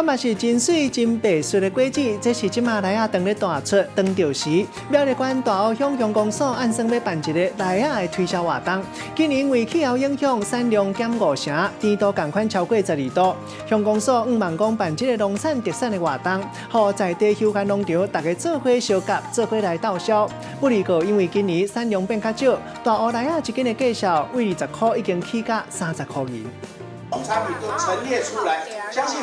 嘛是真媠真白爍的果子，這是這馬梨仔當咧大出當著時。苗栗縣大湖鄉鄉公所按算欲辦一個梨仔的推銷活動。今年因為氣候影響，產量減五成，甜度仝款超過12度。鄉公所向望講辦這個農產特產的活動，予在地休閒農場大家做伙相佮，做伙來鬥銷。不過因為今年產量變較少，大湖梨仔一斤的價數為20箍已經起價30箍銀。產品都陳列出來，相信。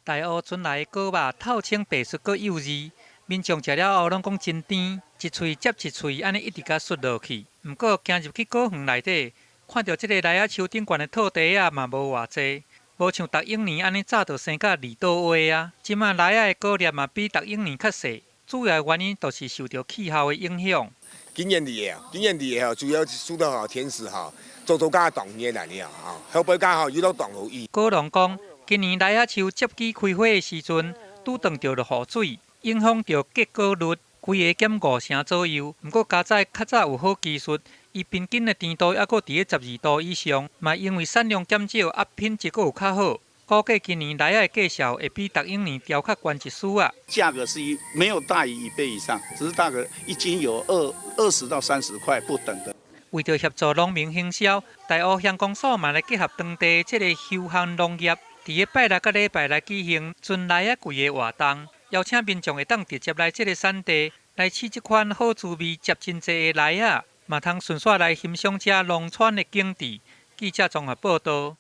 大湖春來的果肉透清白爍，閣幼稚，民眾食了後攏講真甜，一喙接一喙，按呢一直共啜落去。毋過行入去果園內底，看著這个梨仔樹頂懸的套袋仔嘛無偌濟，無像逐往年按呢早就生甲二倒位啊。這馬梨仔的果粒嘛比逐往年較細，主要原因就是受著氣候的影響。今年的啊，今年的吼，主要是受到吼天時吼，做做甲凍熱來了吼，後背甲吼有落凍雨。果農講，今年梨仔樹接枝開花的時陣，拄碰著落雨水，影響著結果率，規个減五成左右。毋過佳哉較早有好技術，伊平均的甜度猶閣佇咧12度以上，嘛因為產量減少，啊品質閣有較好，估計今年梨仔的價數會比逐往年調較懸一絲仔。價格是一沒有大於一倍以上，只是大概一斤有20到30塊不等的。為著協助農民行銷，大湖鄉公所嘛來結合當地這個休閒農業，佇咧拜六佮禮拜來舉行春梨仔季的活動，邀請民眾會當直接來這个產地來試這款好滋味、汁真濟的梨仔，嘛通順紲來欣賞遮農村的景致。記者綜合報導。